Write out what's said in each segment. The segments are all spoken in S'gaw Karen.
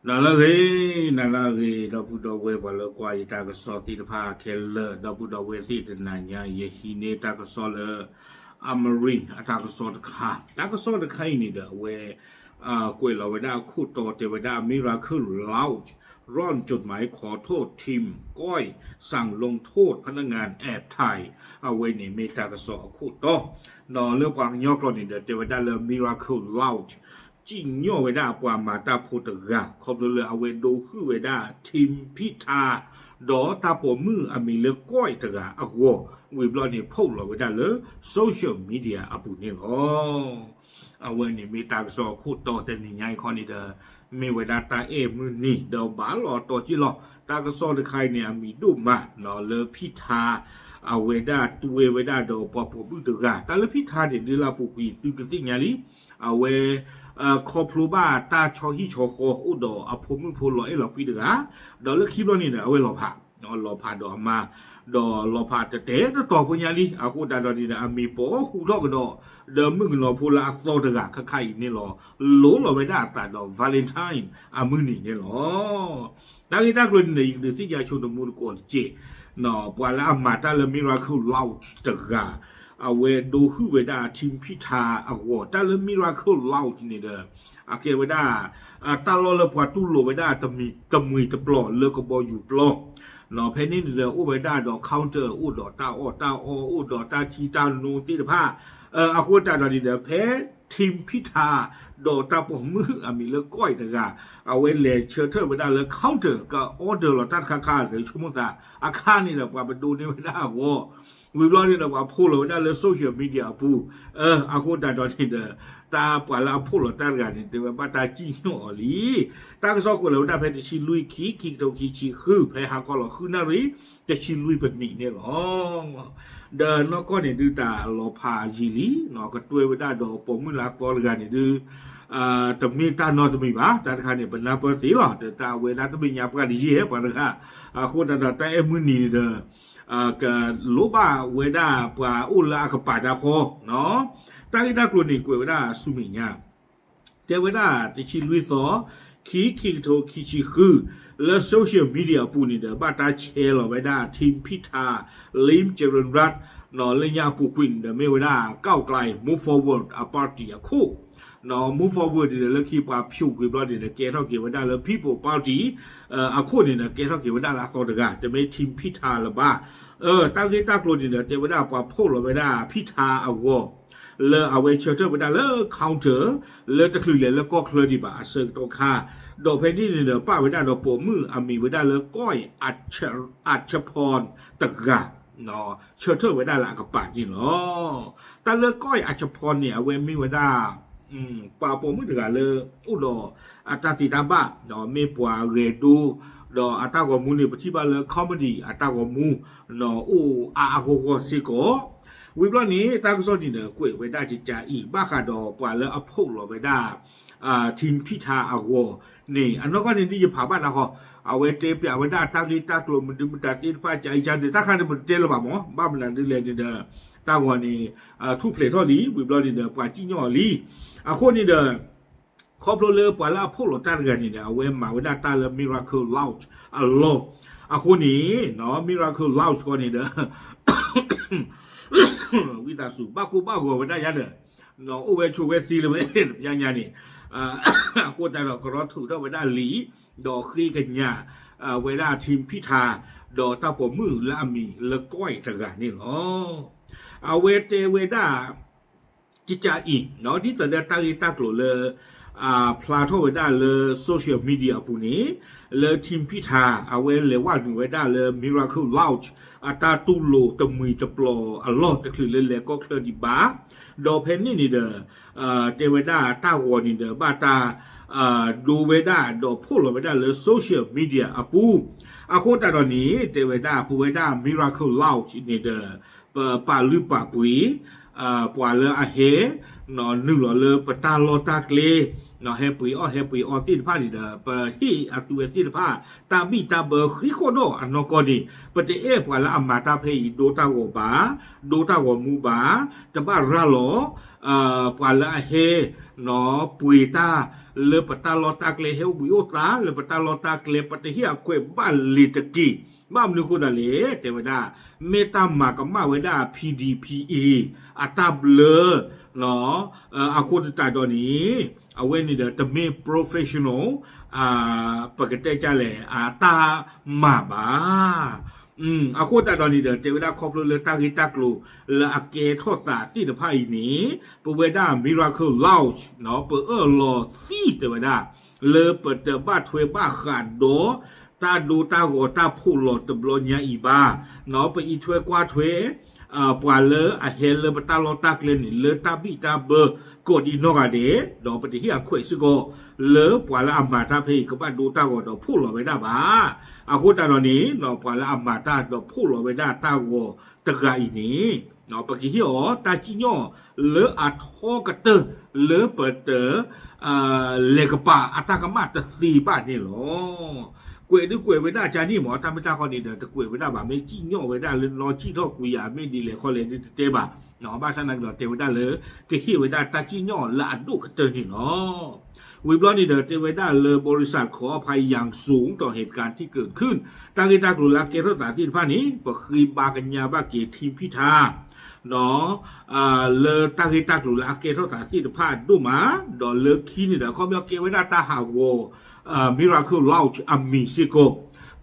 နၤလၢအဂ့ၤ, နၤလၢအဂ့ၤ, ဒီပုၢ်ဒီဝဲၢ်ပှၤလၢကွၢ်ယတၢ်ကစီၣ်သ့ၣ်တဖၣ်ခဲလၢာ်, ဒီပုၢ်ဒီဝဲၢ်သ့ၣ်တနၤညါ ယဟံးန့ၢ်တၢ်ကစီၣ်လၢ Amarin အတၢ်ကစီၣ်တခါ, တၢ်ကစီၣ်တခါအံၤန့ၣ်ဒီး အဝဲ ကွဲးလီၤဝဲဒၣ်အခိၣ်တီတဲဝဲဒၣ် Miracle Lounge ร่อนจดหมายขอโทษทีมก้อย สั่งลงโทษพนักงานแอบถ่าย အဝဲန့ၣ်မ့ၢ်တၢ်ကစီၣ်အခိၣ်တီ, ဒီးလၢပှၤကညီကျိာ်န့ၣ်ဒီး တဲဝဲဒၣ်လၢ Miracle Lounge စံၣ်ညီၣ်ဝဲဒၣ်ပှၤမၤတၢ်ဖိတဂၤ ခီဖျိလၢအဝဲဒိဟုၣ်ဝဲဒၣ် Team ဖံထါ ဒီးတၢ်ပိာ်မုၣ်အမံၤလၢ ก้อย တဂၤအဂီၢ်, ဝံၤဘျီန့ၣ် ဖီၣ်လီၤဝဲဒၣ်လၢ social media အပူၤန့ၣ်လီၤ. အဝဲန့ၣ်မ့ၢ်တၢ်ကစီၣ်အခိၣ်တီတနံၤညါအံၤခီန့ၣ်ဒီး မ့ၢ်ဝဲဒၣ်တၢ်အဲၣ်မုၢ်နံၤ ဒီးဘၣ်လီၤတီၤက့ၢ်လီၤ. တၢ်ကစီၣ်တခါအံၤန့ၣ် အမံၤဒိၣ်မး လၢဖံထါ အဝဲဒၣ်တွဲဝဲဒၣ်ဒီးပှၤပိာ်မုၣ်တဂၤ, တၢ်လၢဖံထါန့ၣ် ဒ်လၢအပူၤကွံာ်သုကသ့ၣ်ညါလံ, အဝဲ ခီဖျိဘၣ်တၢ်ဆီဟံၣ်ဆီဃီ အိၣ်ဒီးအဖိမုၣ်ဖိလီၤအဲၣ်လီၤကွံတဂၤ, ဒီးလၢခံဘျီန့ၣ်ဒီး အဝဲလီၤဖး, လီၤဖးဒီးအမါ, ဒီးလီၤဖးတတဲတတီၤဖိညါလံ, အဃိသတးဒီးန့ၣ်ဒီး အမံၤပိာ်ဟူးထီၣ်ကဒီး, ဒီးမုၣ်ကနီၤဖိလၢအသီတဂၤခါခါအံၤန့ၣ်လီၤ, လိၤလီၤဝဲဒၣ်အသးဒီး Valentine အမုၢ်နံၤန့ၣ်လီၤ. တၢ်ဂ့ၢ်တၢ်ကျိၤန့ၣ်ဒီး ယကဒုးသ့ၣ်ညါဆိတမူတကိးတက့ၢ်, ပှၤလၢအမၤတၢ်လၢ Miracle Lounge တဂၤ, အဝဲဒိဟုၣ်ဝဲဒၣ် Team ဖံထါအဂီၢ်, တၢ်လၢ Miracle Lounge န့ၣ်ဒီး အကဲဝဲဒၣ် တၢ်လီၢ်လၢပှၤတူၢ်လိာ်ဝဲဒၣ်တမှံၤတပျီၤလၢကဘီယူၤပျီ, ဖဲန့ၣ်န့ၣ်ဒီး အိၣ်ဝဲဒၣ်ဒီး counter အိၣ်ဒီးတၢ်အီၣ်တၢ်အီ အိၣ်ဒီးတၢ်ထံတၢ်နိသ့ၣ်တဖၣ်, အဃိသတးဒီးန့ၣ်ဒီး ဖဲ Team ဖံထါ ဒီးတၢ်ပိာ်မုၣ်အမံၤလၢ ก้อย တဂၤ, အဝဲလဲၤဆၢထၢၣ်ဝဲဒၣ်လၢ counter က order လီၤတၢ်တခါခါဒီး ဆိကမိၣ်သး အခါန့ၣ်ဒီး ပှၤပဒိးန့ၢ်ဝဲဒၣ်အဂီၢ်, ဝံၤဘျီန့ၣ်ဒီး ပှၤဖီၣ်လီၤဝဲဒၣ်လၢ social media အပူၤ, အဃိသတးဒီးန့ၣ်ဒီး တၢ်ပှၤလၢအဖီၣ်လီၤတၢ်တဂၤန့ၣ် တဲဝဲဘၣ်တၢ်စံၣ်ညီၣ်အီၤလံ. တၢ်ကစီၣ်ကွဲးလီၤဝဲဒၣ်ဖဲတဆံလွံၢ်ခံ ခံကထိခံဆံဃု ဖဲဟါခီလီၤဃုနၣ်ရံၣ် တဆံလွံၢ်ပနံးန့ၣ်လီၤ. ဒီးနီၢ်ကီၢ်န့ၣ်ဒုးတၢ်လီၤဖးယံာ်လံ, ကတွဲဝဲဒၣ်ဒီးပိာ်မုၣ်လၢအသီတဂၤန့ၣ်ဒုး တမ့ၢ်တၢ်နီတမံၤဘၣ်, တၢ်တခါန့ၣ် ပနၢ်ပၢၢ်သ့လီၤ, ဒီးတၢ်အဝဲဒၣ်တဘ့ၣ်ညါပှၢ်တယံာ်ပှၤတဂၤ, အဃိသတးဒီးတၢ်အဲၣ်မုၢ်နံၤန့ၣ်ဒီး ကလိၣ်ဘၣ်ဝဲဒၣ်ပှၤအိၣ်လၢအကပၤတၢ်ဃီ, တၢ်ဂ့ၢ်တၢ်ကျိၤန့ၣ် ကွဲးဝဲဒၣ်ဆူမဲာ်ညါ, တဲဝဲဒၣ်တဆံလွံၢ်သီ ခံ ခံကထိခံဆံဃု လၢ social media အပူၤန့ၣ်ဒီး ဘၣ်တၢ်ဆဲးလီၤဝဲဒၣ် Team ဖံထါ Lim Jarenrat လၢညါအပူၤကွံာ်န့ၣ်ဒီး မ့ၢ်ဝဲဒၣ် ก้าวไกล Move Forward အ party အခိၣ်, Move Forward န့ၣ်ဒီး လၢခံပှၤဖျိးကွံာ်ဘျီန့ၣ်ဒီး ကဲထီၣ်က့ၤဝဲဒၣ်လၢ People Party အခိၣ်န့ၣ်ဒီး ကဲထီၣ်က့ၤဝဲဒၣ်လၢအသီတဂၤ, တမ့ၢ် Team ဖံထါလၢၤဘၣ်. တၢ်ဂ့ၢ်တၢ်ကျိၤန့ၣ်ဒီး တဲဝဲဒၣ်ပှၤဖီၣ်လီၤဝဲဒၣ်ဖံထါအဂီၢ် လၢအဝဲဆၢထၢၣ်ဝဲဒၣ်လၢ counter လၢတချုးလဲၤလၢကီၢ်ချၢဒံးဘၣ်အဆၢကတီၢ်ခါ, ဒီးဖဲန့ၣ်န့ၣ်ဒီး ပာ်ဝဲဒၣ်ဒီးပိာ်မုၣ်အမံၤဝဲဒၣ်လၢ ก้อย อัชพร တဂၤ, ဆၢထၢၣ်ဝဲဒၣ်လၢအကပၤန့ၣ်လီၤ. တၢ်လၢ ก้อย อัชพร န့ၣ် အဝဲမ့ၢ်ဝဲဒၣ် ပှၤပိာ်မုၣ်တဂၤလၢ အိၣ်ဒီးအတၢ်သ့တၢ်ဘၣ်, မ့ၢ်ပှၤဂဲၤဒိ, ဒီးအတၢ်ဂီၤမူန့ၣ် ပထံၣ်ဘၣ်လၢ comedy အတၢ်ဂီၤမူ, အိၣ်အါအါဂီၢ်ဂီၢ်စ့ၢ်ကီး. ဝံၤဘျီန့ၣ် တၢ်ကစီၣ်န့ၣ်ဒီး ကွဲးဝဲဒၣ်ကကးအံၤ ဘၣ်ဃးဒီးပှၤလၢအဖီၣ်လီၤဝဲဒၣ် Team ဖံထါအဂီၢ်န့ၣ် အနီၢ်ကီၢ်န့ၣ်ဒ်ယဖးဘၣ်တၢ်ဃီ, အဝဲတဲပျးဝဲဒၣ်တၢ်ဂ့ၢ်တၢ်ကျိၤမနုၤမတၤသ့ၣ်တဖၣ် ကကးအံၤကကးန့ၣ် တၢ်ခါန့ၣ်ပတတဲလၢၤဘၣ်မး, ဘၣ်မနုၤဒ်လဲၣ်န့ၣ်ဒီး တၢ်ဂီၤန့ၣ် ထူၣ်ဖျဲးထီၣ်လံ, ဝံၤဘျီန့ၣ်ဒီး ပှၤစံၣ်ညီၣ်အီၤလံ. အဃိန့ၣ်ဒီး ခီဖျိလၢပှၤလၢအဖီၣ်လီၤတၢ်တဂၤန့ၣ်ဒီး အဝဲမၤဝဲဒၣ်တၢ်လၢ Miracle Lounge အလီၢ်, အဃိန့ၣ် Miracle Lounge ဃီန့ၣ်ဒီး ဝံသးစူၤ ဘၣ်ကိၢ်ဘၣ်ဂီၤဝဲဒၣ်ယါဒီး အိၣ်ဝဲဆိးဝဲသံလၢၤဝဲ တပျၢ်ညါန့ၣ်, အဃိသတးဒီး ကရီထုးထီၣ်ဝဲဒၣ်လံာ်, ဒီးဃ့ကညးဝဲဒၣ် Team ဖံထါ, ဒီးတၢ်ပိာ်မုၣ်လၢအမံၤလၢ ก้อย တဂၤန့ၣ်လီၤ. အဝဲတဲဝဲဒၣ် ကကးအံၤ ဒ်သိးဒီးတၢ်ဂ့ၢ်တၢ်ကျိၤလၢ ဖျါထီၣ်ဝဲဒၣ်လၢ social media အပူၤန့ၣ်, လၢ Team ဖံထါ အဝဲလဲၤဝဲနုာ်ဝဲဒၣ်လၢ Miracle Lounge အတၢ်တူၢ်လိာ်တမှံၤတပျီၤအလီၢ် တချုးလၢလဲၤကီၢ်ချၢဒံးဘၣ်, ဒီးဖဲန့ၣ်န့ၣ်ဒီး တဲဝဲဒၣ်တၢ်ဂီၤန့ၣ်ဒီး ဘၣ်တၢ် ဒိဝဲဒၣ်ဒီးဖီၣ်လီၤဝဲဒၣ်လၢ social media အပူၤ, အဃိသတးဒီးန့ၣ် တဲဝဲဒၣ် ပဝဲဒၣ် Miracle Lounge န့ၣ်ဒီး ပပာ်လုၢ်ပာ်ပှ့ၤ ပှၤလၢအဟဲ နုာ်လီၤလၢပတၢ်လီၢ်တၢ်ကျဲ ဟဲပှ့ၤအီၣ်ဟဲပှ့ၤအီသ့ၣ်တဖၣ်န့ၣ်ဒီး ပဟ့ၣ်အသုဝဲသ့ၣ်တဖၣ် တၢ်ဘံၣ်တၢ်ဘၢဃံးဃီၣ်ဒီၣ်အနီၢ်ကီၢ်န့ၣ် ပတအဲၣ်ပှၤလၢအမၤတၢ်ဖဲအံၤ ဒိတၢ်ဂီၤဘၣ်, ဒိတၢ်ဂီၤမူဘၣ်, တဘၣ်ရၤလီၤ ပှၤလၢအဟဲ ပှ့ၤတၢ်လၢပတၢ်လီၢ်တၢ်ကျဲ ဟဲအိၣ်ဘှံးအိၣ်သါလၢပတၢ်လီၢ်တၢ်ကျဲ ပတဟ့ၣ်အခွဲးဘၣ်လ့ၤတက့ၢ်. ဘၣ်မနုၤအဃိသတးလဲၣ် တဲဝဲဒၣ် မ့ၢ်တၢ်မၤကမၣ်ဝဲဒၣ် P D P A အတၢ်ဘျၢ အဃိသတးဒီးန့ၣ် အဝဲန့ၣ်ဒီးတမ့ၢ် professional ပကတဲကလဲၣ် အတၢ်မၤဘၣ်. အဃိသတးဒီးန့ၣ်ဒီး တဲဝဲဒၣ်ခီဖျိလၢတၢ်ဂ့ၢ်တၢ်ကျိၤလၢအကဲထီၣ်သးသ့ၣ်တဖၣ်အံၤန့ၣ် ပဝဲဒၣ် Miracle Lounge ပအၢၣ်လီၤသံတဲဝဲဒၣ် လၢပတဘၣ်ထွဲဘၣ်ဃးဒီး တၢ်ဒိတၢ်ဂီၤတၢ်ဖှိၣ်လီၤတဘျီညါအံၤဘၣ်. ပအံးထွဲကွၢ်ထွဲ ပှၤလၢအဟဲလၢပတၢ်လီၢ်တၢ်ကျဲန့ၣ် လၢတၢ်ဘံၣ်တၢ်ဘၢကိးဒံနီၢ်ဂၤဒဲး ဒီးပတဟ့ၣ်အခွဲးစ့ၢ်ကီး လၢပှၤလၢအမၤတၢ်ဖဲအံၤ ကဘၣ်ဒိတၢ်ဂီၤဒီးဖှိၣ်လီၤဝဲဒၣ်ဘၣ်. အဃိသတးဒီးန့ၣ် ပှၤလၢအမၤတၢ်ဒီးဖှိၣ်လီၤဝဲဒၣ်တၢ်ဂီၤတဂၤအံၤန့ၣ် ပကဟ့ၣ်အီၤတၢ်စံၣ်ညီၣ်လၢအထီကတၢၢ်လၢပတ လဲၤကပၤအတၢ်ကမၣ်တသ့ဘၣ်န့ၣ်လီၤ. ကွဲးဒုးကွဲးဝဲဒၣ်ကန့ၣ်မ့ၢ် တၢ်မ့ၢ်တၢ်ခီန့ၣ်ဒီး တကွဲးဝဲဒၣ်ဘၣ် မ့ၢ်စံၣ်ညီၣ်ဝဲဒၣ်လၢနီၢ်စံၣ်ထီၣ်ကွံာ်ယၤ မ့ၢ်ဒ်လဲၣ်ခီလဲၣ်ဒုးတတဲဘၣ်. ဘၣ်ဆၣ်သနာ်က့ဒီးတဲဝဲဒၣ်လၢ ကဟ့ၣ်ဝဲဒၣ်တၢ်စံၣ်ညီၣ်လၢအဒိၣ်ကတၢၢ်န့ၣ်လီၤ. ဝံၤဘျီန့ၣ်ဒီး တဲဝဲဒၣ်လၢ บริษัทขออภัยอย่างสูงต่อเหตุการณ์ที่เกิดขึ้น တၢ်ဂ့ၢ်တၢ်ကျိၤလၢအကဲထီၣ်သးသ့ၣ်တဖၣ်န့ၣ် ပဃ့ဘါကညးဘၣ်က့ၤ ထံဖံးထါ လၢတၢ်ဂ့ၢ်တၢ်ကျိၤလၢအကဲထီၣ်သးသ့ၣ်တဖၣ်ဒိၣ်မး, ဒီးလၢခံန့ၣ်ဒီး အခီပညီကဲဝဲဒၣ်တၢ်ဟးဂီၤ Miracle Lounge အမံၤစ့ၢ်ကီး,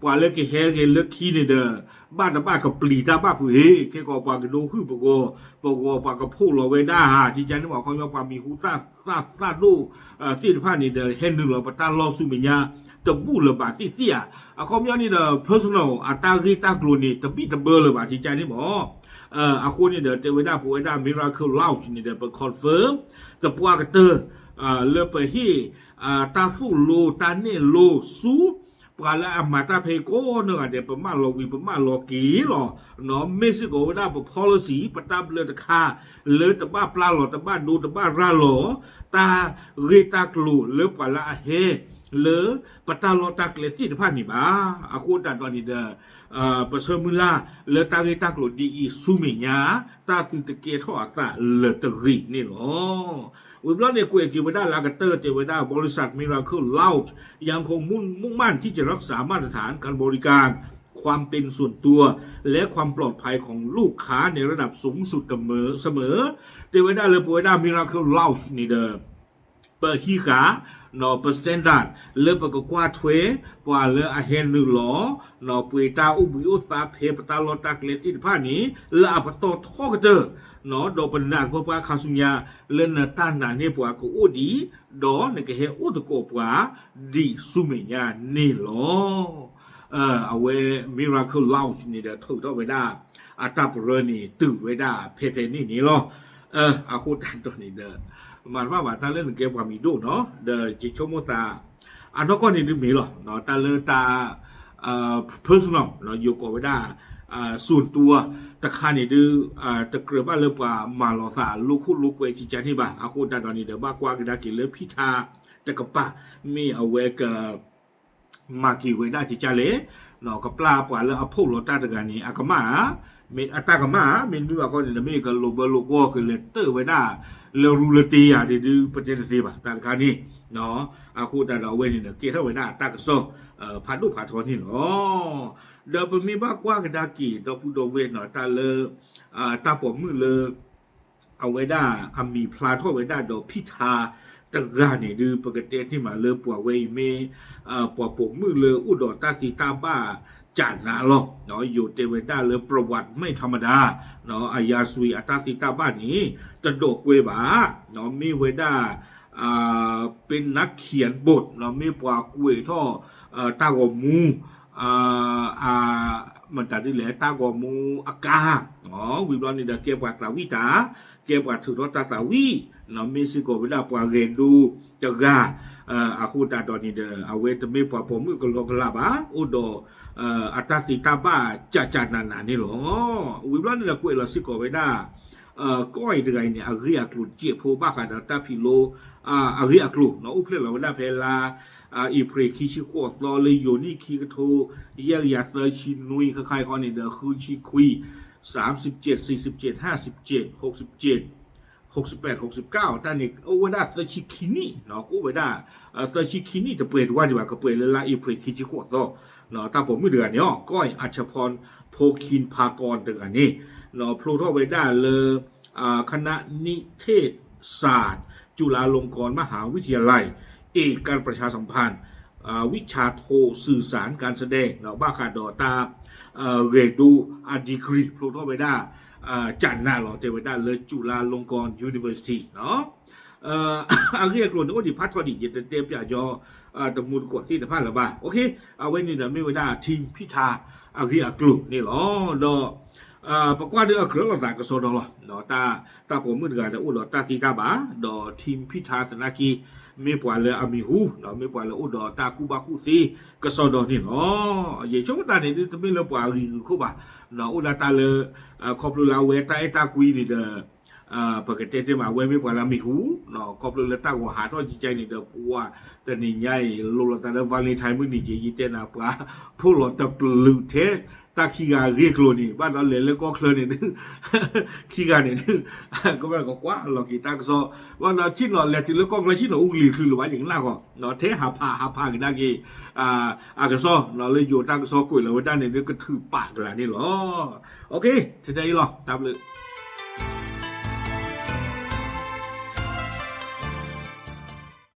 ပှၤလၢကဟဲက့ၤလၢခံန့ၣ်ဒီး ဘၣ်တဘၣ်ကပျံၤတၢ်ဘၣ်ဖုးဟ့ၣ်, ခဲကီးပှၤကဒိဟုၣ်ပဂီၤ, ပဂီၤပှၤကဖှိၣ်လီၤဝဲဒၣ်ဧါ, ကကန့ၣ်မ့ၢ် အခီပညီပှၤမံၤဟူသၣ်သၣ်ဒိၣ်သ့ၣ်တဖၣ်န့ၣ်ဒီး ဟဲနုာ်လီၤပတၢ်လီၢ်ဆူမဲာ်ညါ တဘူၣ်လၢၤဘၣ်သ့ၣ်သ့ၣ်ဧါ. အခီပညီန့ၣ်ဒီး personal အတၢ်ဂ့ၢ်တၢ်ကျိၤန့ၣ် တဘံၣ်တဘၢလၢၤဘၣ် ကကန့ၣ်မ့ၢ် အဃိန့ၣ်ဒီး တဲဝဲဒၣ်ပဝဲဒၣ် Miracle Lounge န့ၣ်ဒီး ပ confirm သပှၢ်ကတၢၢ် လၢပဟ့ၣ် တၢ်သိၣ်လိတၢ်နဲၣ်လိဆူ ပှၤလၢအမၤတၢ်ဖဲအံၤကိးနီၢ်ဂၤဒဲး ပမၢလီၤဝံၤ ပမၢလီၤက့ၤလီၤ. မ့ၢ်စ့ၢ်ကီးဝဲဒၣ်ပ policy ပတၢ်ဘျၢတခါ လၢတဘၣ်ပျၢ်လီၤ တဘၣ်ဒိ တဘၣ်ရၤလီၤ တၢ်ဂ့ၢ်တၢ်ကျိၤလၢပှၤလၢအဟဲ လၢပတၢ်လီၢ်တၢ်ကျဲသ့ၣ်တဖၣ်န့ၣ်ဘၣ်. အဃိသတးဒီးန့ၣ်ဒီး ပဆၢမုၢ်လၢ်လၢတၢ်ဂ့ၢ်တၢ်ကျိၤဒ်အံၤဆူမဲာ်ညါ တၢ်သုတကဲထီၣ်အသးလၢၤတဂ့ၤန့ၣ်လီၤ. ဝံၤဘျီန့ၣ် ကွဲးက့ၤဝဲဒၣ်လၢအကတၢၢ်တဲဝဲဒၣ် บริษัท Miracle Lounge ยังคงมุ่งมั่นที่จะรักษามาตรฐานการบริการ ความเป็นส่วนตัว และความปลอดภัยของลูกค้าในระดับสูงสุดเสมอ တဲဝဲဒၣ်လၢပဝဲဒၣ် Miracle Lounge န့ၣ်ဒီး ပဟံးဃာ် ပ standard လၢပကကွၢ်ထွဲ ပှၤလၢအဟဲနုာ်လီၤ ပှ့ၤတၢ်အိၣ်ဘှံးအိၣ်သါဖဲပတၢ်လီၢ်တၢ်ကျဲသ့ၣ်တဖၣ်န့ၣ် လၢအပတီၢ်ထီကတၢၢ် ဒီးပနာ်သပှၢ်ပှၢ်ခါဆူညါ လၢနတၢ်နာ်န့ၢ်ပှၤကအိၣ်ဒံး ဒီးနကဟဲအိၣ်သကိးပှၤ ဒံးဆူမဲာ်ညါန့ၣ်လီၤ. အဝဲ Miracle Lounge န့ၣ်ဒီး ထုးထီၣ်ဝဲဒၣ် အတၢ်ပရၢန့ၣ် တုၤဝဲဒၣ်ဖဲဖဲန့ၣ်န့ၣ်လီၤ. အဃိသတးဒီးန့ၣ်ဒီး မၤတဘၣ်ဘၣ် တၢ်လၢနကဲပှၤမံၤဒိၣ်နီၤ ဒီးယဆိကမိၣ်သး အနီၢ်ကီၢ်န့ၣ်ဒုးမ့ၢ်လီၤ တၢ်လၢတၢ် personal ယိၤကိးဝဲဒၣ် ส่วนตัว တခါန့ၣ်ဒုး တကြၢးဘၣ်လၢပှၤမၤလီၤသးလိခိၣ်လိကွဲကကန့ၣ်ဘၣ်. အဃိသတးဒီးန့ၣ်ဒီး ဘၣ်ကွၢ်ကဒါက့ၤလၢဖံထါတကပၤ မ့ၢ်အဝဲက မၤက့ၤဝဲဒၣ်ကကလဲၣ်, ကပျၢ်ပှၤလၢအဖှိၣ်လီၤတၢ်တဂၤန့ၣ် အကမၣ်ဧါ, မ့ၢ်အတၢ်ကမၣ်ဧါ, မ့ၢ်မနုၤဘၣ်ခီန့ၣ် မ့ၢ်ကလိာ်ဘၢလိာ်ကွီၢ်ကလဲၤတၢၢ်ဝဲဒၣ် လၢရူလၢတ့ယၤဒ်ဒုး ပတဲတသ့ဘၣ် တၢ်တခါန့ၣ်. အဃိသတးဒီးအဝဲန့ၣ်ဒီး ကဲထီၣ်ဝဲဒၣ်အတၢ်ကစီၣ် ဖးဒိၣ်ဖးထီန့ၣ်လီၤ. ဒီးပမ့ၢ်ဘၣ်ကွၢ်ကဒါက့ၤ ဒီပုၢ်ဒီဝဲၢ်နီၤ တၢ်လၢ တၢ်ပိာ်မုၣ်လၢ အဝဲဒၣ်အမံၤဖျါထီၣ်ဝဲဒၣ်ဒီးဖံထါတဂၤန့ၣ်ဒုး ပကတဲန့ၢ်မးလၢပှၤဝဲအံၤမ့ၢ် ပှၤပိာ်မုၣ်လၢအိၣ်ဒီးတၢ်သ့တၢ်ဘၣ်ကၢ်နးလီၤ. ယိၤတဲဝဲဒၣ်လၢ ประวัติไม่ธรรมดา အယၤစွံအတၢ်သ့တၢ်ဘၣ်န့ၣ် တဒိးကွဲဘၣ်, မ့ၢ်ဝဲဒၣ် ပ့နၢ်ခံဘိး မ့ၢ်ပှၤကွဲးထီၣ် တၢ်ဂီၤမူ မတၤဒ်လဲၣ် တၢ်ဂီၤမူအကါ, ဝံၤဘျီန့ၣ်ဒီး ကဲပှၤသးဝံၣ်တၢ်, ကဲပှၤထုးထီၣ်တၢ်သးဝံၣ်, မ့ၢ်စ့ၢ်ကီးဝဲဒၣ်ပှၤဂဲၤဒိတဂၤ, အဃိသတးဒီးန့ၣ်ဒီး အဝဲတမ့ၢ်ပှၤပိာ်မုၣ်ကလီကလးဘၣ်, အိၣ်ဒီး အတၢ်သ့တၢ်ဘၣ်ကၢ်ကၢ်နးနးန့ၣ်လီၤ. ဝံၤဘျီန့ၣ်ဒီး ကွဲးလီၤစ့ၢ်ကီးဝဲဒၣ် ကီၢ်အံၤတဂၤအံၤန့ၣ် အဂ့ၢ်အကျိၤတစဲးဖိဘၣ်ဃးဒီးတၢ်ဖံးလိ အဂ့ၢ်အကျိၤနီၤ အိၣ်ဖျဲၣ်လီၤဝဲဒၣ်ဖဲလါအ့ဖြ့ၣ်ခံဆံဃိးသီ လၢယိၤနံၣ်ခံကထိ ယဲၢ်ကယၤသၢဆံနွံ ခါခါအံၤဃီန့ၣ်ဒီး ဃုဆံခွံ သၢဆံကၠ့ၣ် သၢဆံကၠ့ၣ် ဟးဆံကၠ့ၣ် ဟိးဆံကၠ့ၣ် ဟိးဆံပှဲး ဟိးဆံကၠ့ၣ် တၢ်န့ၣ် အိၣ်ဝဲဒၣ်သၢဆံခံနံၣ်နီၤ ကအိၣ်ဝဲဒၣ် သၢဆံခံနံၣ် တပှဲၤတဝၢ်ဒံးဘၣ် ကပှဲၤလၢလါအ့ဖြ့ၣ်ခံဆံဃိးသီ တၢ်ပိာ်မုၣ်တဂၤန့ၣ်အီၤ ကီၢ်အံၤ အၤဆၣ်ဖီၣ် ဖိခံဖါကီၢ်တဂၤန့ၣ် ဖျိထီၣ်ဝဲဒၣ်လၢ คณะนิเทศศาสตร์ จุฬาลงกรณ์มหาวิทยาลัย เอกการประชาสัมพันธ์ วิชาโทสื่อสารการแสดง ဘၣ်ဃးဒီးတၢ် ဂဲၤဒိအ degree ဖျိထီၣ်ဝဲဒၣ် ကၠနးလီၤ တဲဝဲဒၣ်လၢ Chulalongkorn University နီၤ အဂ့ၢ်အကျိၤန့ၣ် အိၣ်ဒံးဖးထီဒံး ယတတဲပၠးညီ တမူတကိးသ့ၣ်တဖၣ်လၢၤဘၣ် အဝဲန့ၣ်ဒီးမ့ၢ်ဝဲဒၣ် ထံဖံၣ်ထါ အဂ့ၢ်အကျိၤန့ၣ်လီၤ ဒီး ပကွၢ်ဒၣ်အကြၢးလိာ်သးကစီဒီလီၤ တၢ်ပိာ်မုၣ်တဂၤဒီးအိၣ်ဒီးတၢ်သ့တၢ်ဘၣ် ဒီးထံဖံၣ်ထါသနာ်က့ မ့ၢ်ပှၤလၢအမံၤဟူ မ့ၢ်ပှၤလၢအိၣ်ဒီးတၢ်ကူၣ်ဘၣ်ကူၣ်သ့ကစီဒီန့ၣ်လီၤ ယဆိကမိၣ်သးန့ၣ် တမ့ၢ်လၢပှၤဂံၢ်ဂုာ်ခိၣ်ဘၣ် အိၣ်ဒၣ်တၢ်လၢ ခီဖျိလၢအဝဲတၢ်အဲၣ်တၢ်ကွံန့ၣ်ဒီး ပကတဲတဲမး အဝဲမ့ၢ်ပှၤလၢအမံၤဟူ ခီဖျိလၢတၢ်ဂီၤဟးထီၣ်ကကဲန့ၣ်ဒီး ပှၤတနံၤညါအံၤ လိၤလိာ်သးလၢ Valentine မုၢ်နံၤက့ၤ ယတဲနၤပှၤ ဖိၣ်လီၤတပျုာ်ထဲ တၢ်ခံဂၤအဂ့ၢ်အကျိၤန့ၣ် ဘၣ်ဒီးလဲၤလၢကီၢ်ချၢန့ၣ်ဒုး ခံဂၤန့ၣ်ဒုး ကဘၣ်ကကွၢ်လီၤက့ၤတၢ်ကစီၣ် ဘၣ်ဒီးဆ့ၣ်နီၤလဲၤတုၤလၢကီၢ်ချၢဆ့ၣ်နီၤအူကလံၤချုးလၢၤဘၣ် ယကနၣ်ဃီ ထဲဟးဖးဟးဖးကဒါက့ၤ အကစီၣ် လၢယိၤတၢ်ကစီၣ်ကွဲးလီၤဝဲဒၣ်န့ၣ်ဒုး ကထုးပာ်ကလာ်န့ၣ်လီၤ ထဲထဲအံၤလီၤ တၢ်ဘျုး